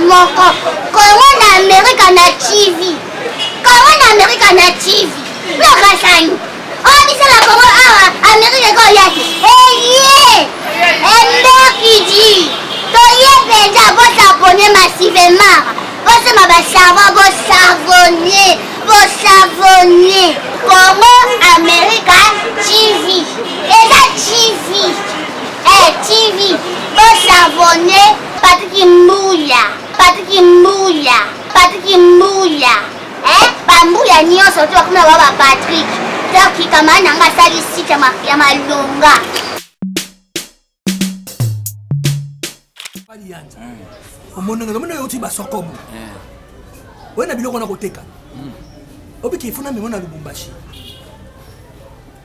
Moko kongo na amerika na tv kongo na amerika na tv lokasani oyo biso na kongo awa amerika ekoya te eye emberkidi toye mpenza bosabone masivemara bosomba basavon bosavone bosavone kongo amerika tv eza tv eh, tv bosavone patiki mbuya patiki mbuya patiki mbuya eh, bambuya nyonso to bakoma ba bapatrik donc kamara na nga asali site ya malonga. Liyanza omoni nga omoni oti basokobo eh. oye na biloko na koteka hmm. obiki ifuna memo na lubumbashi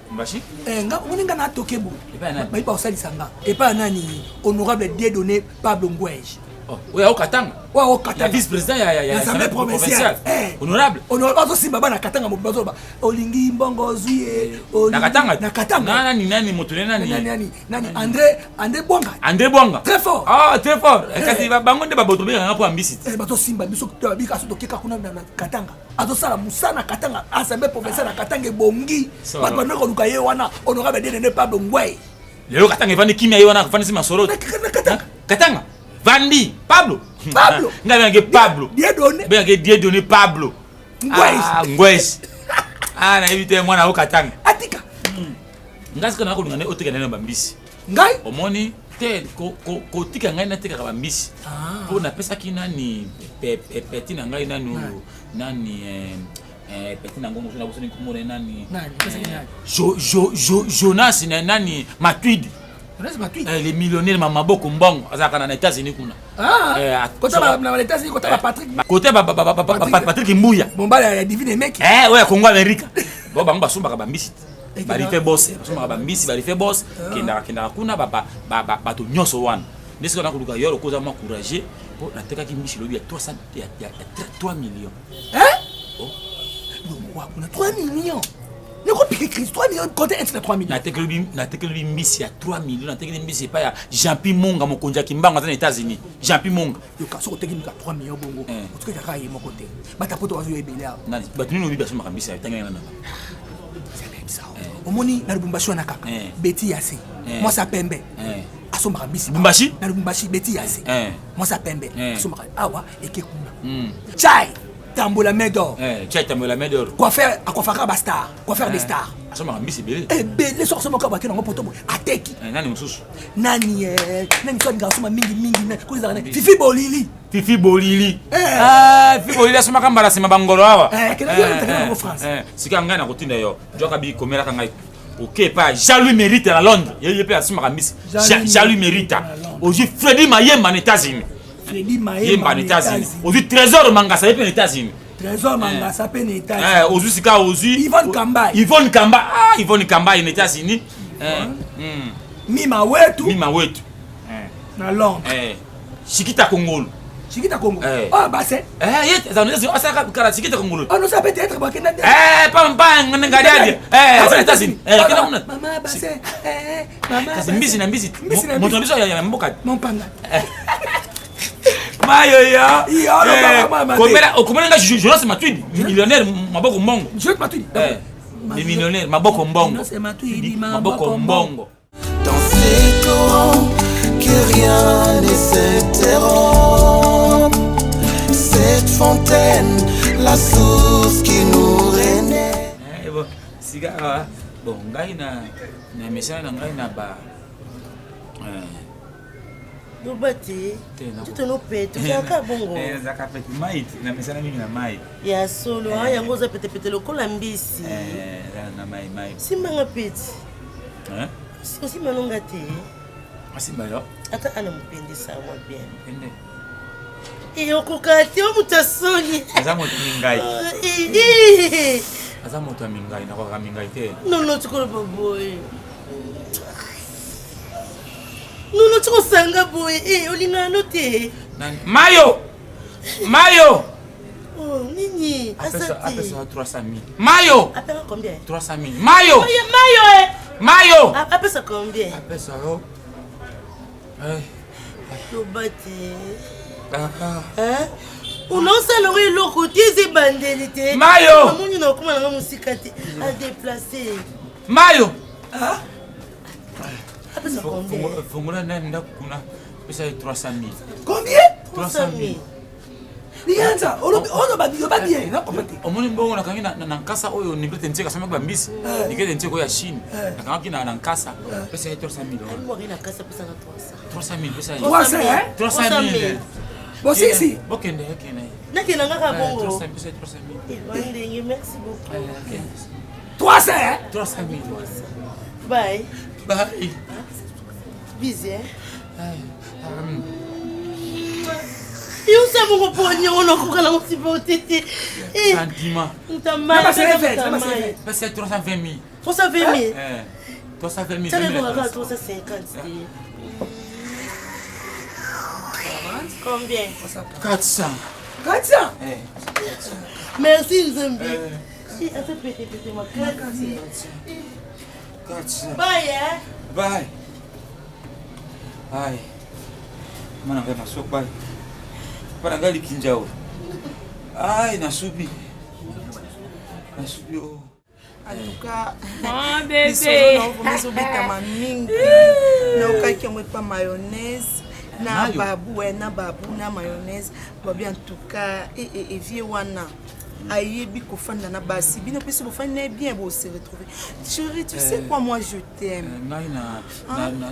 Lubumbashi eh, nga omoni nga na tokebo bayi bakosalisa nga epai ya nani honorable Dieudonné Pablo Ngwege. Oh, oyo aokatanga oyo aokatanga vice président ya ya assemblée provinciale eh. Honorable honorable azosimba bana katanga mobimba azoloba olingi mbongo ozwi ye na katanga na katanga nani nani moto ne nani nani nani André André Bwanga André Bwanga très fort ah très fort eh. Kasi bango nde baboto bengaka mpo ya mbisi te eh, bazosimba biso bika so tokeka kuna na katanga azosala mosala na katanga assemblée provinciale na katanga ebongi bato bandaki koluka ye wana honorable Dieudonné Pablo Ngwei. Lelo katanga evandi kimia ye wana afandisi masolo na katanga katanga vandi Pablo Pablo ngai bengake Pablo Dieudonné bengake Dieudonné Pablo Ngwei ah, Ngwei ah nayebi te mwana o katanga atika Ngai sikoyo nakolinga nde oteka nde na bambisi. Ngai? Omoni te kotika ngai natekaka bambisi mpo ah. napesaki nani peti na ngai nani oyo nani eh, eh, peti na ngongo nabosani nkombo na ye nani eh, Jonas nani Matuidi le millionnaire ma maboko mbongo azalaka na États-Unis kuna. Ah, Kote Patrick Mbuya. Mombala ya Divine Meki. Eh, oyo ya Congo Amerika. Bo bango basombaka bambisi. Barife boss, basombaka bambisi, barife boss, ah. kendaka kendaka kuna bato nyonso wana. Nde sikoyo nakoluka yo lokola oza mwa courageux mpo natekaki mbisi lobi ya 300 ya 3 millions. Hein? Oh. Kuna 3 millions. Nakopike crise 3 millions compte eti na 3 millions. Natekeli natekeli mbisi ya 3 millions, natekeli mbisi epai ya Jean-Pi Monga mokonzi ya Kimbangu aza na États-Unis. Jean-Pi Monga. Yoka soki oteki mika 3 millions bongo, eh. otikaki kaka ye moko te. Bato ya poto bazo ebele awa. Nani bato nini oyebi basombaka mbisi ya tangi na nanga. Eh. Omoni na Lubumbashi wana kaka. Eh. Betty Yase. Mwasi ya pembe. Asombaka mbisi. Lubumbashi? Na Lubumbashi Betty Yase. Mwasi ya pembe. Asombaka awa eke kuna. Hmm. Chai tambola main d'or. Eh, chai tambola main d'or. Coiffeur, akoiffaka ba star, coiffeur des stars. Asombaka mbisi ebele. Ebele soki asombaka bake nango poto boye ateki. Eh, nani mosusu? Nani eh, nani soki alingaka asomba mingi mingi nani kuna ezalaka nani? Fifi Bolili. Fifi Bolili. Eh. Ah, Fifi Bolili asombaka mbala nsima bangolo awa. Eh, kende yo ntakela nango France. Eh, sika ngai nakotinda yo. Joka bi komelaka ngai. Oke epai ya Jean-Louis Merita na Londres. Ye ye mpe asombaka mbisi. Jean-Louis Merita. Ozwi Freddy Mayemba na États-Unis. Freddy Mayemba na États-Unis. Ozwi Trésor Mangasa ye mpe na États-Unis. Trésor Mangasa mpe na États-Unis. Eh, ozwi sika ozwi Yvonne Kambayi. Yvonne Kambayi. Ah, Yvonne Kambayi na États-Unis. Eh, hmm. Mima Wetu. Mima Wetu. Eh. Na Londres. Eh. Shikita Kongolo. Shikita Kongo. Eh. Ah, bassin. Eh, ye za nezi asaka kala Shikita Kongolo. Ah, non, ça peut être bakenda. Eh, pam pam ngadiadi. Eh, aza États-Unis. Eh, kenda kuna. Mama bassin. Eh, mama. Kasi mbisi na mbisi. Moto na biso ya mboka. Mompanga. Mayoyo. Komela okomela nga Jonas Matuidi, millionnaire maboko mbongo. Jonas Matuidi. Eh. Les millionnaires maboko mbongo. Maboko mbongo. Dans ces torrents que rien ne s'interrompt. Cette fontaine, la source qui nous renaît. Eh, bon, sika awa bon ngai na na mesana na ngai na ba eh, loba te nzoto no pete ozalaka bongo eh, ezalaka pete mai te na mesana mingi na mai ya solo eh. yango oza petepete lokola mbisi eh, na mai mai simbanga pete osimba nonga te asimba yo ata ana mopende sa mwa bien mopende Eh, okoka te o moto ya soni. Aza moto mingai. Ah, eh, Aza moto ya mingai, nakokaka mingai te. Nono tikoloba boye. Nono tikosanga boye. Eh, olingaka no te. Mayo! Mayo! Oh, nini? Apesa 300 000. Mayo! Apesa combien? 300 000. Mayo! Mayo! Eh! Mayo! Apesa combien? Apesa yo. Eh. Loba te. Ah. Unaosala yango eloko te eza ebandeli te. Mayo! Namoni na okoma nanga mosika te. Adeplace. Mayo! Apesa combien? Fongola nani ndako kuna. Pesa ye 300 000. Combien? 300 000. Lianza, olobi oloba loba bien, na comprendre te. Omoni mbongo nakangi na na nkasa oyo Niglete Ntseka asomaki ba mbisi. Eh. Niglete Ntseka oyo ya Chine. Eh. Nakangaki na na nkasa. Pesa ye 300 000. Mbongo na nkasa pesa nga 300. 300 000 pesa ye. 300 hein? 300 000. Bosisi. Bokende okende. Nakenda kaka bongo. 300 000 pesa ye 300 000. Eh, ndenge merci beaucoup. 300 hein? 300 000. Bye. Bye. Busy hein? Yo sa bongo po niongo nakoka nango supporte te. Eh, Sentiment. Mutamayi. Pesa ye 320 000. 320 000. Eh. 320 000. Tsaka ekokaka 350 te. Combien? 400. 400? Eh. Merci Nzambe. Eh, ata pete pete makasi. 400. Bye eh. Bye. Bye. Mwana ngai masoko bye. Papa na ngai likinja oyo. Ai nasubi. Nasubi oyo. En tout cas, Ah, bébé. lisolo na yo vraiment ezobetama mingi nayokaki yango epa mayonnaise na Mayo. babu eh, na babu na mayonnaise babi en tout cas evie wana ayebi kofanda na basi bino mpe so bofandi na ye bien bose retrouver chéri tu sais quoi moi je t'aime ngai na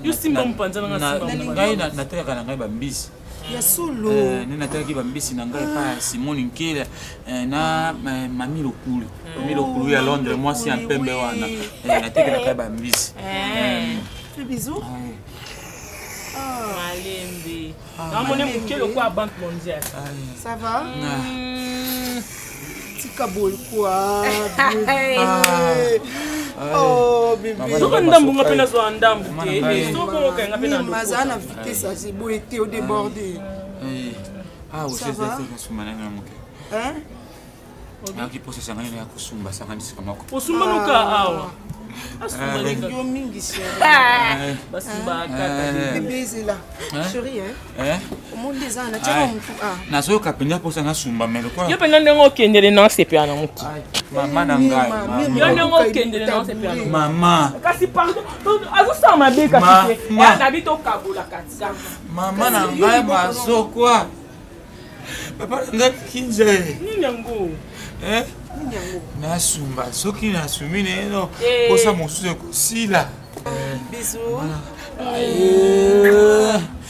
Yo simba mopanza na nga simba mopanza. ngai natekaka na ngai bambisi ya solo nde natekaki bambisi na ngai epai ya simoni nkela na mami lokulu mami lokulu ya londres mwasi ya mpembe wana natekelaka ye bambisi Fais bisous. Malembe. Namoni moke lokola banque mondiale. Ça va? Tika boye quoi. Oh bébé. Soki ndambu nga mpe nazwa ndambu te. Soki okoka nga mpe na Maza na vitesse azi boye te o déborder. Ah, Ça va? osuma na ngai moke. Hein? Nayoki posa esangani na ya kosumba sangani sika moko. Osumba noka awa. Yo mingi chérie. Basumba kaka. Bébé ezela. Chérie hein? Omoni eza na tiaka mutu ah. Nazoyoka mpenza mposa nasumba me lokola Yo mpenza ndenge okendele na osepela na moki. mama na ngai. Yo ndenge okendele na osepela na moki. Mama. Kasi pardon, azosala mabe kasi te. Ma. Nabi tokabola kati kaka. Mama na ngai mazokwa. Papa na ngai kinze. Nini yango? Eh? Nasumba soki nasumi neno posa mosusu ekosila. Bisous.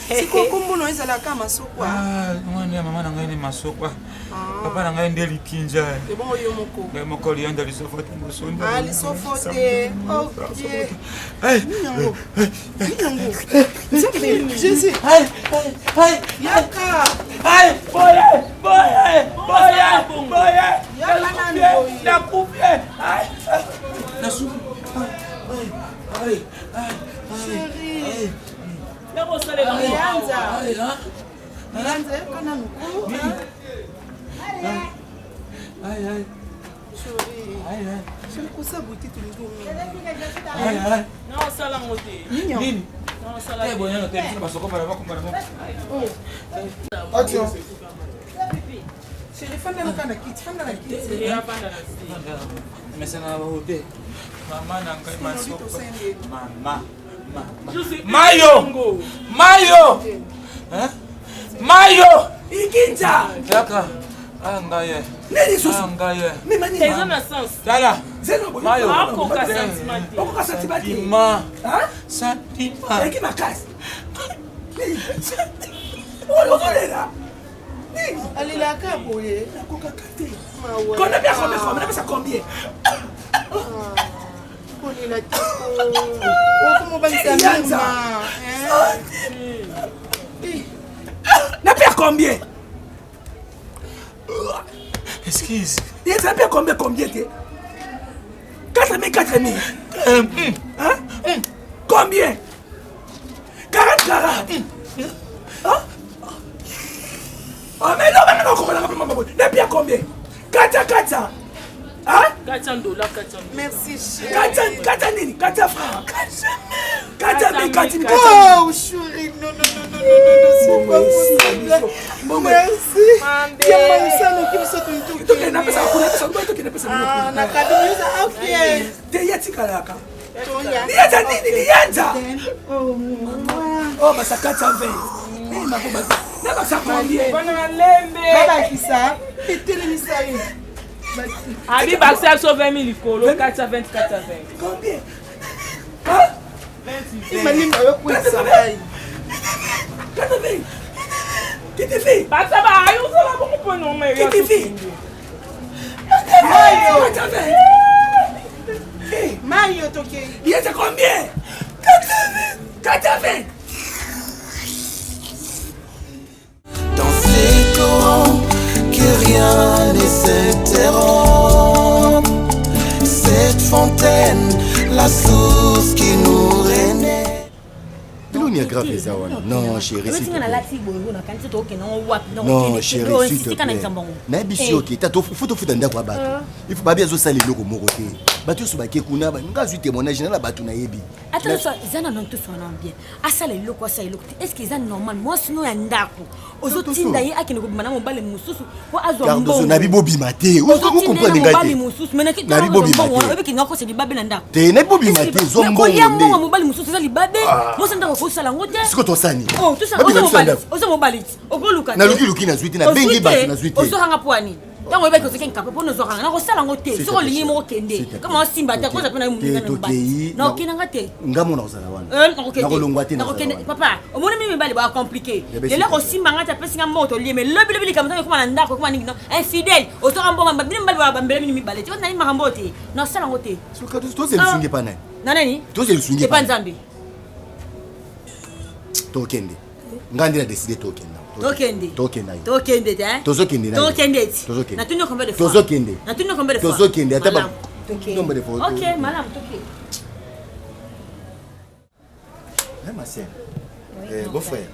Sikoyo kombo na yo ezalaka masokwa. Mwana ya mama na ngai nde masokwa. Papa na ngai nde likinja. Ebongo yo moko. Ngai moko lianda lisofo te mosonda. Ah lisofo te. Ok. Nini yango? Nini yango? Nzambe Jésus. Yaka. Boye, boye, boye, boye. Yaka nani boye. Nakufi. Nasuki. Chérie. Nakosalela Lianza. Lianza yaka nanu ko. Chérie. Chérie kosa boye te tolingi yo mingi. Naosala yango te. Nini yango? Nini? Naosala Te boye nano te biso basoko bana bakomba na Action. Chérie fanda na kaka na kiti, fanda na kiti. Mesana na bango te. Mama na ngai masoko. Mama. Mama. Mayo! Mayo! Hein? Mayo! Ikinja! Yaka. Ah ngai. ye. Nini susu? Ah ngai. ye. Mima nini? Eza na sens. Tala. Zeno boye. Mayo. Akoka sentiment te. Okoka sentiment te. Sentiment. Hein? Sentiment. Eleki makasi. Nini? Oyo ozolela. Nini? Alelaka boye. Nakokaka te. Mawa. Combien bien combien combien napesa combien? Kolela te ko. Okomobangisa Lianza. mima. Napesa combien? Excuse. Liyanza mpe combien combien te? 4000 4000. Hein? Combien? 40 40. Hein? Ah mais non, mais non, comment on va faire Depuis combien? 400 400. Hein? 400 dollars, 400 Merci chérie. 400 400 nini? 400 francs. 400 000 400 000. Oh chérie, non, non, non, non, non, non, c'est pas possible. Merci. Yamba usano kibiso tuntu. Tokende napesa kuna pesa kuna tokende pesa Ah, na kabisa okay. Te ya tikalaka. Toya. Liyanza nini liyanza? Oh, moi. Oh basa 420. Eh mako basa. Na basa combien? Bana malembe. Babakisa, etelemisa ye. Abi bakisa biso 20 000 likolo 420 420. Combien? Hein? 20 Malimba yokwisa ngai. 80. Kitifi. Bakisa ba ayo osala bongo mpo na oma Kitifi. Mayo. 80. Eh, Mayo tokei. Liyanza combien? 80. 80. Dans ces torrents que rien ne s'interrompt. Cette fontaine, la source qui nous renaît. Eloni ya grave eza wana. Non chérie, s'il te otinga plaît. nalati boye nakanisi tokokende yango wapi Non chérie, s'il te tika na plaît. likambo yango Nayebi si oke ta faut tofuta ndako ya bato. Il faut babi azosala eloko moko te. Bato nyonso bake kuna ba- nga azwi témoignage na na bato nayebi. ata nyonso eza na nano toswana bien asala eloko asala eloko te est ce que eza normal mwasi no ya ndako ozotinda ye akende kobima na mobali mosusu po azwa Cardozo nabi bobima te. ozotinda ye Okomprendre na ngai mobali te. mosusu mais Nabi bobima wana te. oyebi kinga kosa libabe na ndako Te nabi bobima te zwa mbongo kolia mbongo ya nde. mobali mosusu eza libabe mwasi ya ndako akosala yango te Siko tosani. Oh, tosala- Babima oza biso ya mobali ndako. oza mobali ti okoluka te. Nalukiluki nazwi te nabengi Ozwi te, bato nazwi te. ozwakanga mpo ya nini ntango oyebaki ozwaki nkape mpo nozwakanga nakosala yango te S'il te soki olingi plaît, moko kende s'il te plaît. kama osimba te Toke- akoza mpe na yo te, moninga na mobali tokei, nakokendanga te Nga mona kozala wana. Eh, nakokende. Nakolongwa te nazala Nakokende. wana. papa omoni mimi mibali baa compliqué Yebe lelo s'il te plaît. kosimba nga te apesi nga mbongo tolie mais lobi lobi likambo ntango ekoma na ndako ekoma ningi no infidèle ozwaka mbongo bino mibali baa bambele bino mibale te nani makambo te nasala yango te Soki tozela lisungi epa nani? na nani Tozela lisungi epa epa nani? nzambe Tokende. Nga nde na décidé tokenda. tokende Tokenda yo. tokende te hein? Tozokende na yo. tokende ti Tozokende. natuni yo combien de fois Tozokende. natuni yo combien de fois Tozokende ata ba Malamu. Tokende. nombre de fois. ok malamu tokende Hein, ma sœur. Eh, beau frère.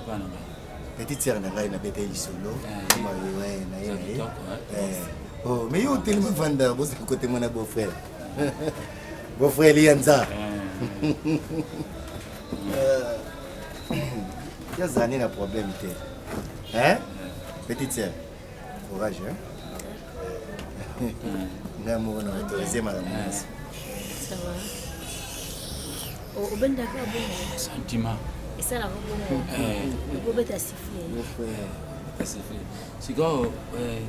Papa na ngai. Petite sœur na ngai nabeta ye lisolo. Eh, Ma- ouais, na ye eza na ye. kitoko, hein. Eh. Oh, mais yo otelema vanda bozala kote mwana beau frère. Beau frère Lianza. Yazala nde na problème te. Hein? Petite sœur. Courage, hein? Ngai moko na autorisé makambo nyonso. Ça va obendaka bongo Sentiment. esalaka bongo Eh, okobeta sifle Beau frère. sikoyo eh,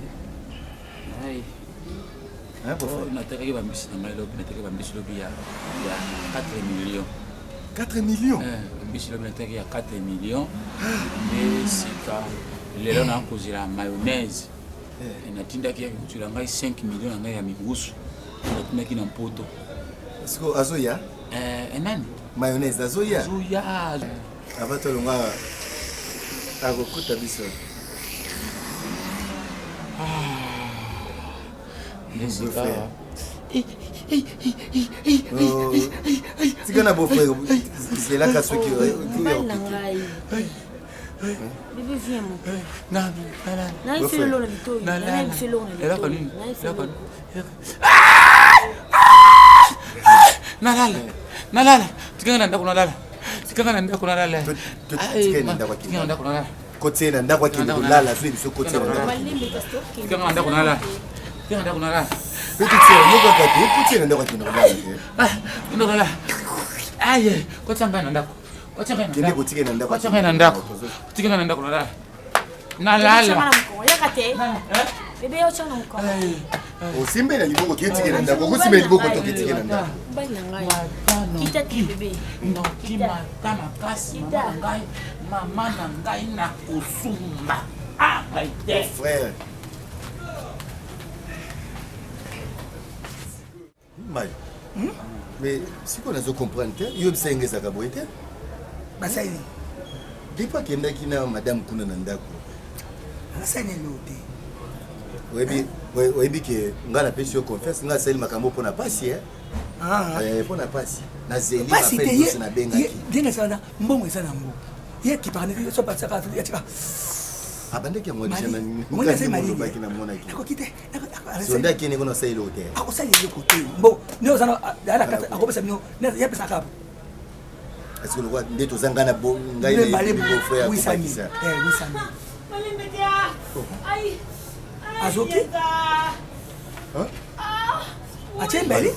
ai Hein, beau frère? natekaki bambisi na ngai lobi natekaki bambisi lobi ya ya 4 millions 4 millions. Eh, bambisi lobi natekaki ya 4 millions nde sika lelo nakozela mayonnaise Eh, natindaki yaki kozwela ngai 5 millions na ngai ya mingusu natindaki na mpoto Siko azoya Eh, nani mayonnaise azoya azoya avant tolonga akokuta biso nde sika frère. Oh, tika na beau-frère zelaka soki mobali na ngai bebe viens mon cœur nayebisi yo eloko na litoi nayebisi yo eloko na eloko litoi nini nayebisi yo eloko eloko. nini nalala nalala tikanga na ndako nalala tikanga na ndako nalala tikanga na ndako akende. tikanga na ndako nalala kotie na ndako akende kolala azwi biso kotie na ndako malembe kasi tokende tikanga na ndako nalala tikanga na ndako nalala petite sœur yo kaka te kotie na ndako akende kolala te Ah, ndako nalala aye kotia ngai na ndako kotia ngai na Kende ndako kotika na ndako kotia ngai na ndako kotika ngai na ndako nalala nalala na mokongo yaka te bebe yo tyanga na mokongo osimbe na liboko ke etike na ndako okosimba na liboko toke etike na ndako mobali na ngai kita te bebe noki mata makasi mama na ngai mama na ngai nakosumba ah ngai te frère mayo mais sikoyo nazo comprendre te yo bisa yenge ezalaka boye te Basali nini? depuis akendaki na madame kuna na ndako Basali nini eloko te? Oyebi oyebi ke ngai napesi yo confiance, ngai asali makambo mpo na pasi eh. Ah. Eh, mpo na pasi nazeli pasi te ye nabengaki ndenge ezala mbongo eza nango ye ekipaka nde so pasaka ya tika abandaki yango deja nalobaki namonaki nakoki te sonde akende kuna asali eloko te akosala eloko te mbo nde oza na kati akopesa bino ye apesaka Est-ce que lokwa nde toza ngai na ngai beau-frère akobakisa azoki atie mbeli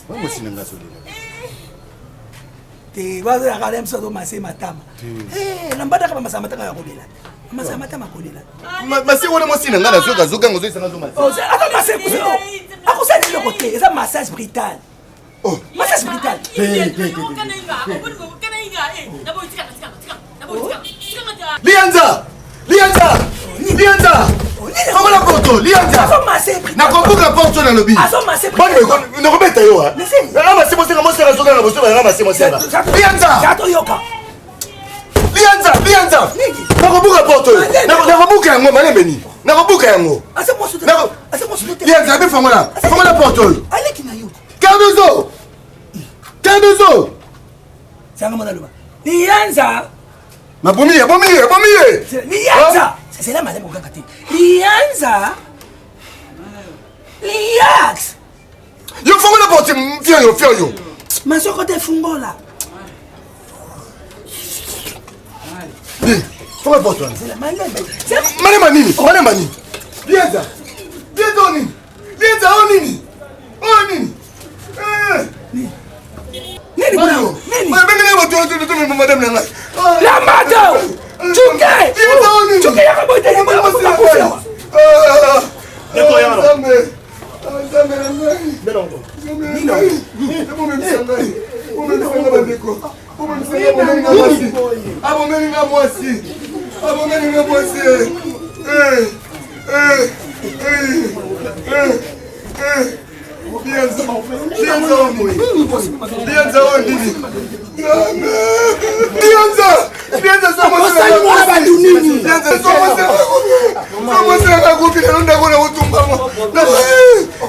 mwasi na ngai azolela te bazalaka na biso azomase matama na mbadaka bamasaka matama ya kolela masaka matama kolela mase wana mwasi na ngai nazoka azoganga ozoyesanga azomase aza mase akosala eloko te eza massage brutal Oh. Massage brutal. Lianza! Lianza! Lianza! Fongola porto, Lianza! Nakobuka porto nalobi. Nakobeta yo. Nanga mase mosenga moseka soka na boso nanga mase mosenga. Lianza! Lianza, Lianza! Nakobuka porto oyo. Nakobuka yango malembe nini? Nakobuka yango. Lianza, abe fongola. Fongola porte oyo. Cardozo! Cardozo! Sanga mwana loba. Lianza! Nabomi ye, abomi ye, abomi ye! Lianza! C'est malembe kokanga te. Lianza! Liax! Yo fongola porte, fioyo, fioyo. Masoko te fungola. Fongola porte wana. Malembe nini? Malembe nini? Lianza! Lianza o nini? Lianza o nini? O nini? Nini kuna? Nini? Babengeli bato to madame na ngai. Lambato! Chuke! Chuke yaka boye te akufa. Nzambe. Nzambe na ngai. Nzambe na ngai. Bomemisa ngai. Bomemisa ngai bandeko. Bomemisa ngai bomemi nga mwasi. Abomeli nga mwasi. Abomeli nga mwasi. Eh. Eh. Eh. Eh. Eh. Lianza. Lianza oyo nini? Lianza oyo nini? Nzambe. Lianza. Lianza so mwasi na mwana bato nini? Lianza so mwasi na so mwasi na nakufi lelo ndako na kotumbama.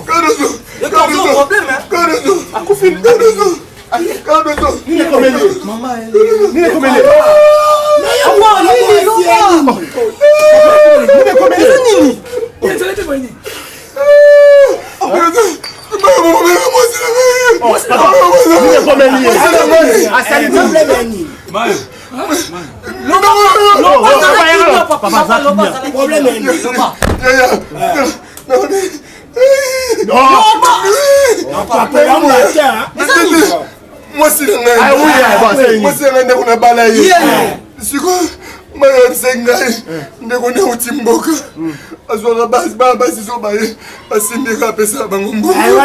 Cardozo. Cardozo. Cardozo. Akufi. Cardozo. Cardozo. Nini ekomeli? Nini ekomeli? Nini ekomeli? Nini? Mwasi na ngai, mwasi na ngai, ndeko nabala ye sikoyo bayebise ngai ndeko nauti mboka azwaka basi bana basi so baye basimbika apesaka bango mbongo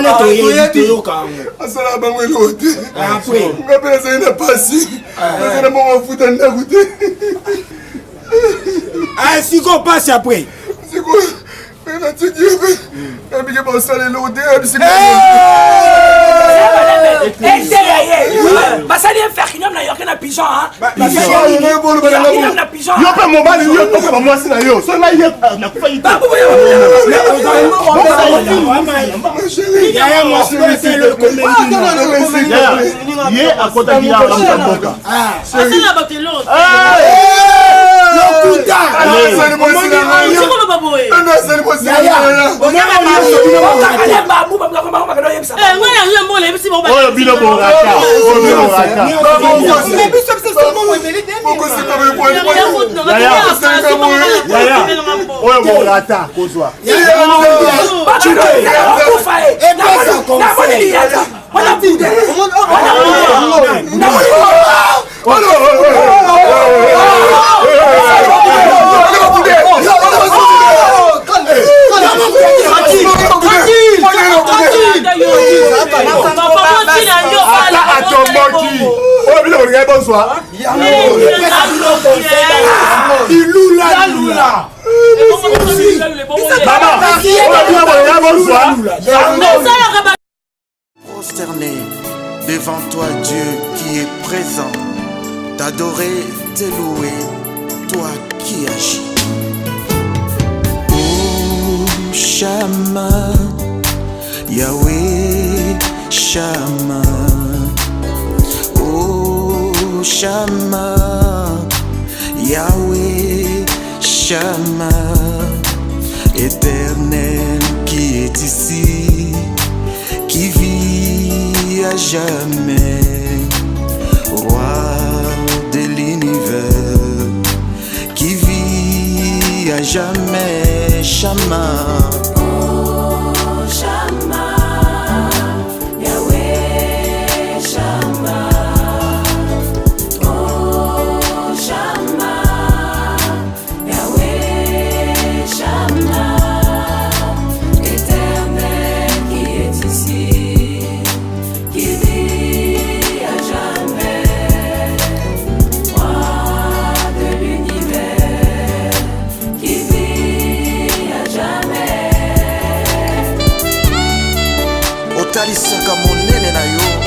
asalaka bango eloko te. Nga mpe nazali na pasi, naza na mbongo afuta ndako te. Sikoyo pasi après sikoyo natiki ye mpe nabike basala eloko te yabisi. Eteya ye basali ye ferkinium na yorke na pigeon. Yo mpe mobali yo okaba mwasi na yo so ngai ye nakufaki te. Ye akotaki ya mboka. Lokuta. Oyo bino borata, oyo bino borata. Oyo borata kozwa. Ata atomboki, oyo bino bolingai bozwa. Bilula. Mama, oyo bino bolingai bozwa. Prosterné devant toi, Dieu qui est présent, t'adorer, te louer, toi qui agis. Oh. Shama, Yahweh Shama. Oh Shama, Yahweh Shama, Éternel qui est ici, qui vit à jamais, Roi de l'univers, qui vit à jamais, Shama. Oh Shama, Yahweh Shama. Oh Shama, Yahweh Shama. Éternel qui est ici, qui vit à jamais, Roi de l'univers, qui vit à jamais. Otalisaka monene na yo.